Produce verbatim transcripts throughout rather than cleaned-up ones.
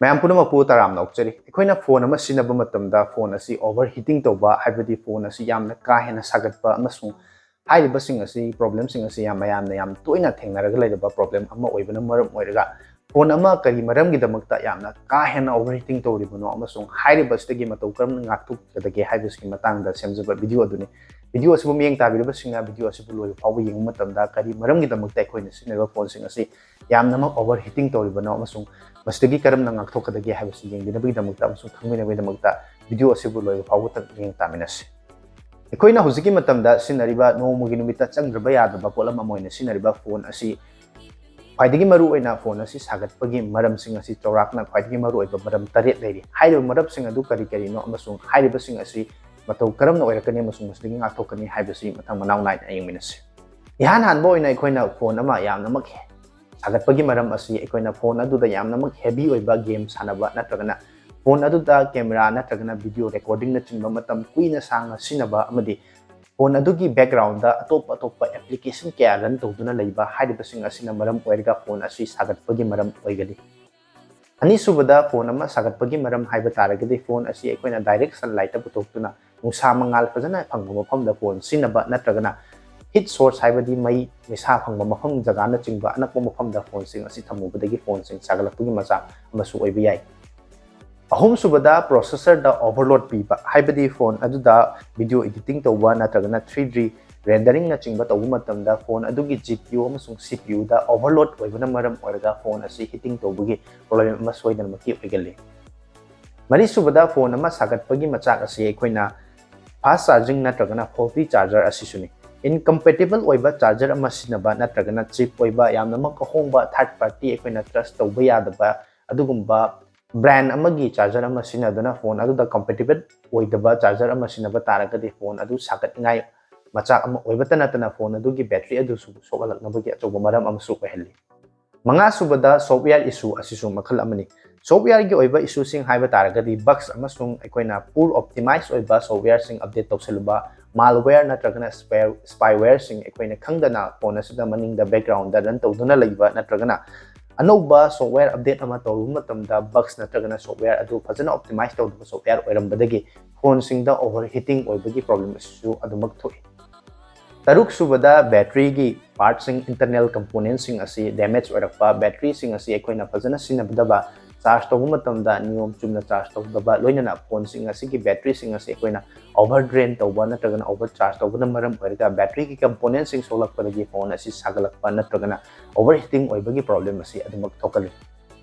ꯃꯌꯥꯝ ꯄꯨꯝꯅꯃꯛꯄꯨ ꯇꯔꯥꯝꯅ ꯑꯣꯛꯆꯔꯤ꯫ ꯑꯩꯈꯣꯏꯅ ꯐꯣꯟ ꯑꯃ ꯁꯤꯖꯤꯟꯅꯕ ꯃꯇꯝꯗ ꯐꯣꯟ ꯑꯁꯤ overheating ꯇꯧꯕ, ꯍꯥꯏꯕꯗꯤ ꯐꯣꯟ ꯑꯁꯤ ꯌꯥꯝꯅ ꯀꯥ ꯍꯦꯟꯅ ꯁꯥꯒꯠꯄ ꯑꯃꯁꯨꯡ ꯍꯥꯏꯔꯤꯕꯁꯤꯡ ꯑꯁꯤ, problemꯁꯤꯡ ꯑꯁꯤ ꯌꯥꯝ, ꯃꯌꯥꯝꯅ ꯌꯥꯝ ꯇꯣꯏꯅ ꯊꯦꯡꯅꯔꯒ ꯂꯩꯔꯕ problem ꯑꯃ ꯑꯣꯏꯕꯅ ꯃꯔꯝ ꯑꯣꯏꯔꯒ, ꯐꯣꯟ ꯑꯃ ꯀꯔꯤ ꯃꯔꯝꯒꯤꯗꯃꯛꯇ ꯌꯥꯝꯅ ꯀꯥ ꯍꯦꯟꯅ overheating ꯇꯧꯔꯤꯕꯅꯣ ꯑꯃꯁꯨꯡ ꯍꯥꯏꯔꯤꯕꯁꯤꯗꯒꯤ ꯃꯇꯧ ꯀꯔꯝꯅ ꯉꯥꯛꯊꯣꯛꯀꯗꯒꯦ ꯍꯥꯏꯕꯁꯤꯒꯤ ꯃꯇꯥꯡꯗ ꯁꯦꯝꯖꯕ video ꯑꯗꯨꯅꯤ꯫ Video ꯑꯁꯤꯕꯨ ꯃꯤꯠꯌꯦꯡ ꯇꯥꯕꯤꯔꯤꯕꯁꯤꯡꯅ video ꯑꯁꯤꯕꯨ ꯂꯣꯏꯕ ꯐꯥꯎꯕ ꯌꯦꯡꯕ ꯃꯇꯝꯗ, ꯀꯔꯤ ꯃꯔꯝꯒꯤꯗꯃꯛꯇ ꯑꯩꯈꯣꯏꯅ ꯁꯤꯖꯤꯟꯅꯔꯤꯕ ꯐꯣꯟꯁꯤꯡ ꯑꯁꯤ ꯌꯥꯝꯅꯃꯛ overheating ꯇꯧꯔꯤꯕꯅꯣ ꯑꯃꯁꯨꯡ ꯃꯁꯤꯗꯒꯤ ꯀꯔꯝꯅ ꯉꯥꯛꯊꯣꯛꯀꯗꯒꯦ ꯍꯥꯏꯕꯁꯤ ꯌꯦꯡꯕꯤꯅꯕꯒꯤꯗꯃꯛꯇ ꯑꯃꯁꯨꯡ ꯈꯪꯃꯤꯟꯅꯕꯒꯤꯗꯃꯛꯇ video ꯑꯁꯤꯕꯨ ꯂꯣꯏꯕ ꯐꯥꯎꯕ ꯃꯤꯠꯌꯦꯡ ꯇꯥꯃꯤꯟꯅꯁꯤ꯫ ꯑꯩꯈꯣꯏꯅ ꯍꯧꯖꯤꯛꯀꯤ ꯃꯇꯝꯗ ꯁꯤꯖꯤꯟꯅꯔꯤꯕ, ꯅꯣꯡꯃꯒꯤ ꯅꯨꯃꯤꯠꯇ ꯆꯪꯗ꯭ꯔꯕ ꯌꯥꯗꯕ ꯄꯣꯠꯂꯝ ꯑꯃ ꯑꯣꯏꯅ ꯁꯤꯖꯤꯟꯅꯔꯤꯕ ꯐꯣꯟ ꯑꯁꯤ, ꯈ꯭ꯋꯥꯏꯗꯒꯤ ꯃꯔꯨꯑꯣꯏꯅ ꯐꯣꯟ ꯑꯁꯤ ꯁꯥꯒꯠꯄꯒꯤ ꯃꯔꯝꯁꯤꯡ ꯑꯁꯤ ꯆꯥꯎꯔꯥꯛꯅ ꯈ꯭ꯋꯥꯏꯗꯒꯤ ꯃꯔꯨꯑꯣꯏꯕ ꯃꯔꯝ ꯇꯔꯦꯠ ꯂꯩꯔꯤ꯫ ꯍꯥꯏꯔꯤꯕ ꯃꯔꯝꯁꯤꯡ ꯑꯗꯨ ꯀꯔꯤ ꯀꯔꯤꯅꯣ ꯑꯃꯁꯨꯡ ꯍꯥꯏꯔꯤꯕꯁꯤꯡ ꯑꯁꯤ ꯃꯇꯧ ꯀꯔꯝꯅ ꯑꯣꯏꯔꯛꯀꯅꯤ ꯑꯃꯁꯨꯡ ꯃꯁꯤꯗꯒꯤ ꯉꯥꯛꯊꯣꯛꯀꯅꯤ ꯍꯥꯏꯕꯁꯤ ꯃꯊꯪ ꯃꯅꯥꯎ ꯅꯥꯏꯅ ꯌꯦꯡꯃꯤꯟꯅꯁꯤ꯫ ꯏꯍꯥꯟ ꯍꯥꯟꯕ ꯑꯣꯏꯅ ꯑꯩꯈꯣꯏꯅ ꯐꯣꯟ ꯑꯃ ꯌꯥꯝꯅꯃꯛ ꯁꯥꯒꯠꯄꯒꯤ ꯃꯔꯝ ꯑꯁꯤ ꯑꯩꯈꯣꯏꯅ ꯐꯣꯟ ꯑꯗꯨꯗ ꯌꯥꯝꯅꯃꯛ heavy ꯑꯣꯏꯕ game ꯁꯥꯟꯅꯕ ꯅꯠꯇ꯭ꯔꯒꯅ ꯐꯣꯟ ꯑꯗꯨꯗ camera ꯅꯠꯇ꯭ꯔꯒꯅ video recordingꯅꯆꯤꯡꯕ ꯃꯇꯝ ꯀꯨꯏꯅ ꯁꯥꯡꯅ ꯁꯤꯖꯤꯟꯅꯕ ꯑꯃꯗꯤ ꯐꯣꯟ ꯑꯗꯨꯒꯤ backgroundꯗ ꯑꯇꯣꯞ ꯑꯇꯣꯞꯄ application ꯀꯌꯥ run ꯇꯧꯗꯨꯅ ꯂꯩꯕ ꯍꯥꯏꯔꯤꯕꯁꯤꯡ ꯑꯁꯤꯅ ꯃꯔꯝ ꯑꯣꯏꯔꯒ ꯐꯣꯟ ꯑꯁꯤ ꯁꯥꯒꯠꯄꯒꯤ ꯃꯔꯝ ꯑꯣꯏꯒꯅꯤ꯫ ꯑꯅꯤꯁꯨꯕꯗ, ꯐꯣꯟ ꯑꯃ ꯁꯥꯒꯠꯄꯒꯤ ꯃꯔꯝ ꯍꯥꯏꯕ ꯇꯥꯔꯒꯗꯤ, ꯐꯣꯟ ꯑꯁꯤ ꯑꯩꯈꯣꯏꯅ direct sunlightꯇ ꯄꯨꯊꯣꯛꯇꯨꯅ ꯅꯨꯡꯁꯥ ꯃꯉꯥꯜ ꯐꯖꯅ ꯐꯪꯕ ꯃꯐꯝꯗ ꯐꯣꯟ ꯁꯤꯖꯤꯟꯅꯕ ꯅꯠꯇ꯭ꯔꯒꯅ heat source ꯍꯥꯏꯕꯗꯤ ꯃꯩ, ꯃꯩꯁꯥ ꯐꯪꯕ ꯃꯐꯝ ꯖꯒꯥꯅꯆꯤꯡꯕ ꯑꯅꯛꯄ ꯃꯐꯝꯗ ꯐꯣꯟꯁꯤꯡ ꯑꯁꯤ ꯊꯝꯃꯨꯕꯗꯒꯤ ꯐꯣꯟꯁꯤꯡ ꯁꯥꯒꯠꯂꯛꯄꯒꯤ ꯃꯆꯥꯛ ꯑꯃꯁꯨ ꯑꯣꯏꯕ ꯌꯥꯏ꯫ ꯑꯍꯨꯝꯁꯨꯕꯗ, processorꯗ overload ꯄꯤꯕ, ꯍꯥꯏꯕꯗꯤ ꯐꯣꯟ ꯑꯗꯨꯗ video editing ꯇꯧꯕ ꯅꯠꯇ꯭ꯔꯒꯅ three D renderingꯅꯆꯤꯡꯕ ꯇꯧꯕ ꯃꯇꯝꯗ ꯐꯣꯟ ꯑꯗꯨꯒꯤ GPU ꯑꯃꯁꯨꯡ CPUꯗ overload ꯑꯣꯏꯕꯅ ꯃꯔꯝ ꯑꯣꯏꯔꯒ ꯐꯣꯟ ꯑꯁꯤ heating ꯇꯧꯕꯒꯤ problem ꯑꯃ ꯁꯣꯏꯗꯅꯃꯛꯀꯤ ꯑꯣꯏꯒꯜꯂꯤ꯫ ꯃꯔꯤꯁꯨꯕꯗ, ꯐꯣꯟ ꯑꯃ ꯁꯥꯒꯠꯄꯒꯤ ꯃꯆꯥꯛ ꯑꯁꯤ ꯑꯩꯈꯣꯏꯅ fast charging ꯅꯠꯇ꯭ꯔꯒꯅ faulty charger ꯑꯁꯤꯁꯨꯅꯤ꯫ Incompatible ꯑꯣꯏꯕ charger ꯑꯃ ꯁꯤꯖꯤꯟꯅꯕ ꯅꯠꯇ꯭ꯔꯒꯅ cheap ꯑꯣꯏꯕ, ꯌꯥꯝꯅꯃꯛ ꯑꯍꯣꯡꯕ, third party ꯑꯩꯈꯣꯏꯅ trust ꯇꯧꯕ ꯌꯥꯗꯕ ꯑꯗꯨꯒꯨꯝꯕ brand ꯑꯃꯒꯤ charger ꯑꯃ ꯁꯤꯖꯤꯟꯅꯗꯨꯅ ꯐꯣꯟ ꯑꯗꯨꯗ compatible ꯑꯣꯏꯗꯕ charger ꯑꯃ ꯁꯤꯖꯤꯟꯅꯕ ꯇꯥꯔꯒꯗꯤ ꯐꯣꯟ ꯑꯗꯨ ꯁꯥꯒꯠꯅꯤꯡꯉꯥꯏ ꯃꯆꯥꯛ ꯑꯃ ꯑꯣꯏꯕꯇ ꯅꯠꯇꯅ ꯐꯣꯟ ꯑꯗꯨꯒꯤ battery ꯑꯗꯨꯁꯨ ꯁꯣꯛꯍꯜꯂꯛꯅꯕꯒꯤ ꯑꯆꯧꯕ ꯃꯔꯝ ꯑꯃꯁꯨ ꯑꯣꯏꯍꯜꯂꯤ꯫ ꯃꯉꯥꯁꯨꯕꯗ, software issue ꯑꯁꯤꯁꯨ ꯃꯈꯜ ꯑꯃꯅꯤ꯫ Softwareꯒꯤ ꯑꯣꯏꯕ issueꯁꯤꯡ ꯍꯥꯏꯕ ꯇꯥꯔꯒꯗꯤ bugs ꯑꯃꯁꯨꯡ ꯑꯩꯈꯣꯏꯅ poor optimize ꯑꯣꯏꯕ softwareꯁꯤꯡ update ꯇꯧꯁꯤꯜꯂꯨꯕ, malware ꯅꯠꯇ꯭ꯔꯒꯅ spyware, spywareꯁꯤꯡ ꯑꯩꯈꯣꯏꯅ ꯈꯪꯗꯅ ꯐꯣꯟ ꯑꯁꯤꯗ ꯃꯅꯤꯡꯗ backgroundꯗ run ꯇꯧꯗꯨꯅ ꯂꯩꯕ ꯅꯠꯇ꯭ꯔꯒꯅ ꯑꯅꯧꯕ software update ꯑꯃ ꯇꯧꯔꯨꯕ ꯃꯇꯝꯗ bugs ꯅꯠꯇ꯭ꯔꯒꯅ software ꯑꯗꯨ ꯐꯖꯅ optimize ꯇꯧꯗꯕ software ꯑꯣꯏꯔꯝꯕꯗꯒꯤ phoneꯁꯤꯡꯗ overheating ꯑꯣꯏꯕꯒꯤ problem ꯑꯁꯤꯁꯨ ꯑꯗꯨꯃꯛ ꯊꯣꯛꯏ꯫ ꯇꯔꯨꯛ ꯁꯨꯕꯗ batteryꯒꯤ partꯁꯤꯡ, internal componentꯁꯤꯡ ꯑꯁꯤ damage ꯑꯣꯏꯔꯛꯄ, batteryꯁꯤꯡ ꯑꯁꯤ ꯑꯩꯈꯣꯏꯅ ꯐꯖꯅ ꯁꯤꯖꯤꯟꯅꯕꯤꯗꯕ, charge ꯇꯧꯕ ꯃꯇꯝꯗ ꯅꯤꯌꯣꯝ ꯆꯨꯝꯅ charge ꯇꯧꯗꯕ, ꯂꯣꯏꯅꯅ phoneꯁꯤꯡ ꯑꯁꯤꯒꯤ batteryꯁꯤꯡ ꯑꯁꯤ ꯑꯩꯈꯣꯏꯅ over drain ꯇꯧꯕ ꯅꯠꯇ꯭ꯔꯒꯅ over charge ꯇꯧꯕꯅ ꯃꯔꯝ ꯑꯣꯏꯔꯒ batteryꯒꯤ componentꯁꯤꯡ ꯁꯣꯛꯂꯛꯄꯗꯒꯤ phone ꯑꯁꯤ ꯁꯥꯒꯠꯂꯛꯄ ꯅꯠꯇ꯭ꯔꯒꯅ overheating ꯑꯣꯏꯕꯒꯤ problem ꯑꯁꯤ ꯑꯗꯨꯃꯛ ꯊꯣꯛꯍꯜꯂꯤ꯫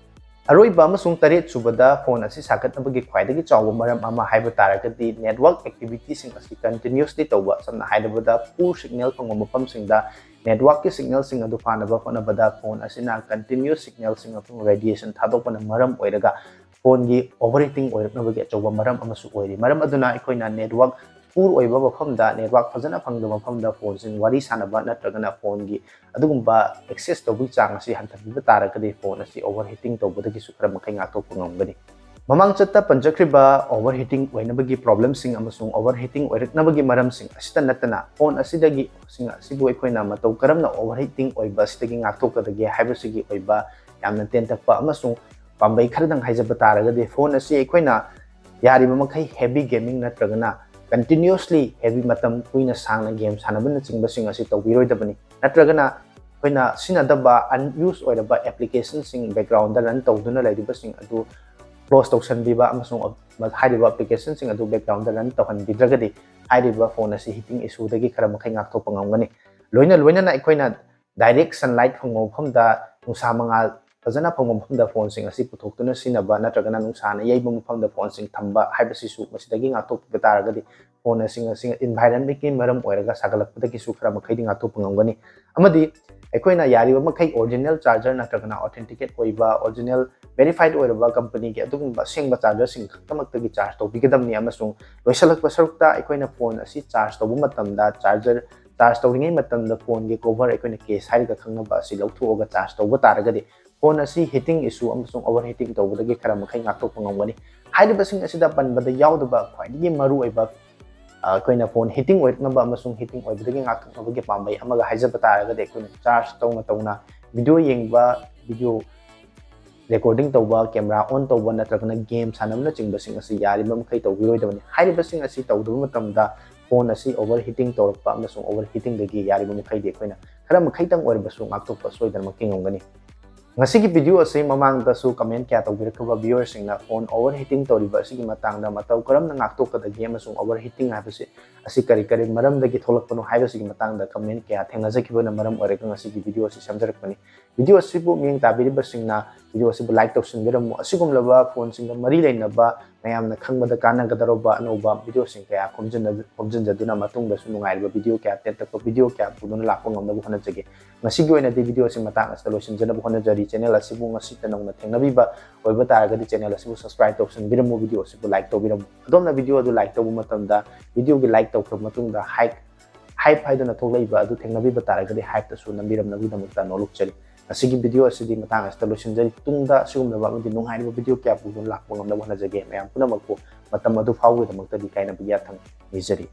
ꯑꯔꯣꯏꯕ ꯑꯃꯁꯨꯡ ꯇꯔꯦꯠ ꯁꯨꯕꯗ phone ꯑꯁꯤ ꯁꯥꯒꯠꯅꯕꯒꯤ ꯈ꯭ꯋꯥꯏꯗꯒꯤ ꯆꯥꯎꯕ ꯃꯔꯝ ꯑꯃ ꯍꯥꯏꯕ ꯇꯥꯔꯒꯗꯤ network activityꯁꯤꯡ ꯑꯁꯤ continuously ꯇꯧꯕ, ꯁꯝꯅ ꯍꯥꯏꯔꯕꯗ poor signal ꯐꯪꯕ ꯃꯐꯝꯁꯤꯡꯗ networkꯀꯤ signalꯁꯤꯡ ꯑꯗꯨ ꯐꯥꯅꯕ ꯍꯣꯠꯅꯕꯗ phone ꯑꯁꯤꯅ continuous signalꯁꯤꯡ ꯑꯃꯁꯨꯡ radiation ꯊꯥꯗꯣꯛꯄꯅ ꯃꯔꯝ ꯑꯣꯏꯔꯒ phoneꯒꯤ overheating ꯑꯣꯏꯔꯛꯅꯕꯒꯤ ꯑꯆꯧꯕ ꯃꯔꯝ ꯑꯃꯁꯨ ꯑꯣꯏꯔꯤ꯫ ꯃꯔꯝ ꯑꯗꯨꯅ ꯑꯩꯈꯣꯏꯅ network poor ꯑꯣꯏꯕ ꯃꯐꯝꯗ, network ꯐꯖꯅ ꯐꯪꯗꯕ ꯃꯐꯝꯗ phoneꯁꯤꯡ ꯋꯥꯔꯤ ꯁꯥꯟꯅꯕ ꯅꯠꯇ꯭ꯔꯒꯅ phoneꯒꯤ ꯑꯗꯨꯒꯨꯝꯕ access ꯇꯧꯕꯒꯤ ꯆꯥꯡ ꯑꯁꯤ ꯍꯟꯊꯍꯟꯕꯤꯕ ꯇꯥꯔꯒꯗꯤ phone ꯑꯁꯤ overheating ꯇꯧꯕꯗꯒꯤꯁꯨ ꯈꯔ ꯃꯈꯩ ꯉꯥꯛꯊꯣꯛꯄ ꯉꯝꯒꯅꯤ꯫ ꯃꯃꯥꯡ ꯆꯠꯇ ꯄꯟꯖꯈ꯭ꯔꯤꯕ overheating ꯑꯣꯏꯅꯕꯒꯤ problemꯁꯤꯡ ꯑꯃꯁꯨꯡ overheating ꯑꯣꯏꯔꯛꯅꯕꯒꯤ ꯃꯔꯝꯁꯤꯡ ꯑꯁꯤꯇ ꯅꯠꯇꯅ phone ꯑꯁꯤꯗꯒꯤ, ꯁꯤꯡ ꯑꯁꯤꯕꯨ ꯑꯩꯈꯣꯏꯅ ꯃꯇꯧ ꯀꯔꯝꯅ overheating ꯑꯣꯏꯕ ꯑꯁꯤꯗꯒꯤ ꯉꯥꯛꯊꯣꯛꯀꯗꯒꯦ ꯍꯥꯏꯕꯁꯤꯒꯤ ꯑꯣꯏꯕ ꯌꯥꯝꯅ ꯇꯦꯟꯇꯛꯄ ꯑꯃꯁꯨꯡ ꯄꯥꯝꯕꯩ ꯈꯔꯗꯪ ꯍꯥꯏꯖꯕ ꯇꯥꯔꯒꯗꯤ, phone ꯑꯁꯤ ꯑꯩꯈꯣꯏꯅ ꯌꯥꯔꯤꯕ ꯃꯈꯩ heavy gaming ꯅꯠꯇ꯭ꯔꯒꯅ continuously heavy ꯃꯇꯝ ꯀꯨꯏꯅ ꯁꯥꯡꯅ game ꯁꯥꯟꯅꯕꯅꯆꯤꯡꯕꯁꯤꯡ ꯑꯁꯤ ꯇꯧꯕꯤꯔꯣꯏꯗꯕꯅꯤ꯫ ꯅꯠꯇ꯭ꯔꯒꯅ ꯑꯩꯈꯣꯏꯅ ꯁꯤꯖꯤꯟꯅꯗꯕ unused ꯑꯣꯏꯔꯕ applicationꯁꯤꯡ backgroundꯗ run ꯇꯧꯗꯨꯅ ꯂꯩꯔꯤꯕꯁꯤꯡ ꯑꯗꯨ close ꯇꯧꯁꯟꯕꯤꯕ ꯑꯃꯁꯨꯡ ꯍꯥꯏꯔꯤꯕ applicationꯁꯤꯡ ꯑꯗꯨ backgroundꯗ run ꯇꯧꯍꯟꯕꯤꯗ꯭ꯔꯒꯗꯤ ꯍꯥꯏꯔꯤꯕ phone ꯑꯁꯤ heating issueꯗꯒꯤ ꯈꯔ ꯃꯈꯩ ꯉꯥꯛꯊꯣꯛꯄ ꯉꯝꯒꯅꯤ꯫ ꯂꯣꯏꯅ ꯂꯣꯏꯅꯅ ꯑꯩꯈꯣꯏꯅ direct sunlight ꯐꯪꯕ ꯃꯐꯝꯗ, ꯅꯨꯡꯁꯥ ꯃꯉꯥꯜ ꯐꯖꯅ ꯐꯪꯕ ꯃꯐꯝꯗ phoneꯁꯤꯡ ꯑꯁꯤ ꯄꯨꯊꯣꯛꯇꯨꯅ ꯁꯤꯖꯤꯟꯅꯕ ꯅꯠꯇ꯭ꯔꯒꯅ ꯅꯨꯡꯁꯥꯅ ꯌꯩꯕ ꯃꯐꯝꯗ phoneꯁꯤꯡ ꯊꯝꯕ ꯍꯥꯏꯕꯁꯤꯁꯨ ꯃꯁꯤꯗꯒꯤ ꯉꯥꯛꯊꯣꯛꯄꯤꯕ ꯇꯥꯔꯒꯗꯤ phoneꯁꯤꯡ ꯑꯁꯤ environmentꯀꯤ ꯃꯔꯝ ꯑꯣꯏꯔꯒ ꯁꯥꯒꯠꯂꯛꯄꯗꯒꯤꯁꯨ ꯈꯔ ꯃꯈꯩꯗꯤ ꯉꯥꯛꯊꯣꯛꯄ ꯉꯝꯒꯅꯤ꯫ ꯑꯃꯗꯤ ꯑꯩꯈꯣꯏꯅ ꯌꯥꯔꯤꯕ ꯃꯈꯩ original charger ꯅꯠꯇ꯭ꯔꯒꯅ authenticate ꯑꯣꯏꯕ, original verified ꯑꯣꯏꯔꯕ companyꯒꯤ ꯑꯗꯨꯒꯨꯝꯕ ꯑꯁꯦꯡꯕ chargerꯁꯤꯡ ꯈꯛꯇꯃꯛꯇꯒꯤ charge ꯇꯧꯕꯤꯒꯗꯕꯅꯤ, ꯑꯃꯁꯨꯡ ꯂꯣꯏꯁꯤꯜꯂꯛꯄ ꯁꯔꯨꯛꯇ ꯑꯩꯈꯣꯏꯅ phone ꯑꯁꯤ charge ꯇꯧꯕ ꯃꯇꯝꯗ charger, charge ꯇꯧꯔꯤꯉꯩ ꯃꯇꯝꯗ phoneꯒꯤ cover, ꯑꯩꯈꯣꯏꯅ case ꯍꯥꯏꯔꯒ ꯈꯪꯅꯕ ꯑꯁꯤ ꯂꯧꯊꯣꯛꯑꯒ charge ꯇꯧꯕ ꯇꯥꯔꯒꯗꯤ phone ꯑꯁꯤ heating issue ꯑꯃꯁꯨꯡ overheating ꯇꯧꯕꯗꯒꯤ ꯈꯔ ꯃꯈꯩ ꯉꯥꯛꯊꯣꯛꯄ ꯉꯝꯒꯅꯤ꯫ ꯍꯥꯏꯔꯤꯕꯁꯤꯡ ꯑꯁꯤꯗ ꯄꯟꯕꯗ ꯌꯥꯎꯗꯕ ꯈ꯭ꯋꯥꯏꯗꯒꯤ ꯃꯔꯨꯑꯣꯏꯕ, ꯑ, ꯑꯩꯈꯣꯏꯅ phone heating ꯑꯣꯏꯔꯛꯅꯕ ꯑꯃꯁꯨꯡ heating ꯑꯣꯏꯕꯗꯒꯤ ꯉꯥꯛꯊꯣꯛꯅꯕꯒꯤ ꯄꯥꯝꯕꯩ ꯑꯃꯒ ꯍꯥꯏꯖꯕ ꯇꯥꯔꯒꯗꯤ, ꯑꯩꯈꯣꯏꯅ charge ꯇꯧꯅ ꯇꯧꯅ video ꯌꯦꯡꯕ, video recording ꯇꯧꯕ, camera on ꯇꯧꯕ ꯅꯠꯇ꯭ꯔꯒꯅ game ꯁꯥꯟꯅꯕꯅꯆꯤꯡꯕꯁꯤꯡ ꯑꯁꯤ ꯌꯥꯔꯤꯕ ꯃꯈꯩ ꯇꯧꯕꯤꯔꯣꯏꯗꯕꯅꯤ꯫ ꯍꯥꯏꯔꯤꯕꯁꯤꯡ ꯑꯁꯤ ꯇꯧꯗꯕ ꯃꯇꯝꯗ phone ꯑꯁꯤ overheating ꯇꯧꯔꯛꯄ ꯑꯃꯁꯨꯡ overheatingꯗꯒꯤ ꯌꯥꯔꯤꯕ ꯃꯈꯩꯗꯤ ꯑꯩꯈꯣꯏꯅ ꯈꯔ ꯃꯈꯩꯇꯪ ꯑꯣꯏꯔꯕꯁꯨ ꯉꯥꯛꯊꯣꯛꯄ ꯁꯣꯏꯗꯅꯃꯛꯀꯤ ꯉꯝꯒꯅꯤ꯫ ꯉꯁꯤꯒꯤ video ꯑꯁꯤ ꯃꯃꯥꯡꯗꯁꯨ comment ꯀꯌꯥ ꯇꯧꯕꯤꯔꯛꯈꯤꯕ viewerꯁꯤꯡꯅ phone overheating ꯇꯧꯔꯤꯕ ꯑꯁꯤꯒꯤ ꯃꯇꯥꯡꯗ ꯃꯇꯧ ꯀꯔꯝꯅ ꯉꯥꯛꯊꯣꯛꯀꯗꯒꯦ ꯑꯃꯁꯨꯡ overheating ꯍꯥꯏꯕꯁꯤ ꯑꯁꯤ ꯀꯔꯤ ꯀꯔꯤ ꯃꯔꯝꯗꯒꯤ ꯊꯣꯛꯂꯛꯄꯅꯣ ꯍꯥꯏꯕꯁꯤꯒꯤ ꯃꯇꯥꯡꯗ comment ꯀꯌꯥ ꯊꯦꯡꯅꯖꯈꯤꯕꯅ ꯃꯔꯝ ꯑꯣꯏꯔꯒ ꯉꯁꯤꯒꯤ video ꯑꯁꯤ ꯁꯦꯝꯖꯔꯛꯄꯅꯤ꯫ Video ꯑꯁꯤꯕꯨ ꯃꯤꯠꯌꯦꯡ ꯇꯥꯕꯤꯔꯤꯕꯁꯤꯡꯅ video ꯑꯁꯤꯕꯨ like ꯇꯧꯁꯤꯟꯕꯤꯔꯝꯃꯨ꯫ ꯑꯁꯤꯒꯨꯝꯂꯕ phoneꯁꯤꯡꯒ ꯃꯔꯤ ꯂꯩꯅꯕ ꯃꯌꯥꯝꯅ ꯈꯪꯕꯗ ꯀꯥꯟꯅꯒꯗꯧꯔꯕ ꯑꯅꯧꯕ videoꯁꯤꯡ ꯀꯌꯥ ꯈꯣꯝꯖꯤꯟꯅ-, ꯈꯣꯝꯖꯤꯟꯖꯗꯨꯅ ꯃꯇꯨꯡꯗꯁꯨ ꯅꯨꯡꯉꯥꯏꯔꯤꯕ video ꯀꯌꯥ, ꯇꯦꯟꯇꯛꯄ video ꯀꯌꯥ ꯄꯨꯗꯨꯅ ꯂꯥꯛꯄ ꯉꯝꯅꯕ ꯍꯣꯠꯅꯖꯒꯦ꯫ ꯉꯁꯤꯒꯤ ꯑꯣꯏꯅꯗꯤ video ꯑꯁꯤ ꯃꯇꯥꯡ ꯑꯁꯤꯗ ꯂꯣꯏꯁꯤꯟꯖꯅꯕ ꯍꯣꯠꯅꯖꯔꯤ꯫ Channel ꯑꯁꯤꯕꯨ ꯉꯁꯤꯇ ꯅꯧꯅ ꯊꯦꯡꯅꯕꯤꯕ ꯑꯣꯏꯕ ꯇꯥꯔꯒꯗꯤ channel ꯑꯁꯤꯕꯨ subscribe ꯇꯧꯁꯤꯟꯕꯤꯔꯝꯃꯨ, video ꯑꯁꯤꯕꯨ like ꯇꯧꯕꯤꯔꯝꯃꯨ꯫ ꯑꯗꯣꯝꯅ video ꯑꯗꯨ like ꯇꯧꯕ ꯃꯇꯝꯗ videoꯒꯤ like ꯇꯧꯈ꯭ꯔꯕ ꯃꯇꯨꯡꯗ hype, hype ꯍꯥꯏꯗꯨꯅ ꯊꯣꯛꯂꯛꯏꯕ ꯑꯗꯨ ꯊꯦꯡꯅꯕꯤꯕ ꯇꯥꯔꯒꯗꯤ hypeꯇꯁꯨ ꯅꯝꯕꯤꯔꯝꯅꯕꯒꯤꯗꯃꯛꯇ ꯅꯣꯂꯨꯛꯆꯔꯤ꯫ ꯉꯁꯤꯒꯤ video ꯑꯁꯤꯗꯤ ꯃꯇꯥꯡ ꯑꯁꯤꯗ ꯂꯣꯏꯁꯤꯟꯖꯔꯤ꯫ ꯇꯨꯡꯗ ꯑꯁꯤꯒꯨꯝꯂꯕ ꯑꯃꯗꯤ ꯅꯨꯡꯉꯥꯏꯔꯤꯕ video ꯀꯌꯥ ꯄꯨꯗꯨꯅ ꯂꯥꯛꯄ ꯉꯝꯅꯕ ꯍꯣꯠꯅꯖꯒꯦ꯫ ꯃꯌꯥꯝ ꯄꯨꯝꯅꯃꯛꯄꯨ ꯃꯇꯝ ꯑꯗꯨ ꯐꯥꯎꯕꯒꯤꯗꯃꯛꯇꯗꯤ ꯀꯥꯏꯅꯕꯒꯤ ꯌꯥꯊꯪ ꯅꯤꯖꯔꯤ꯫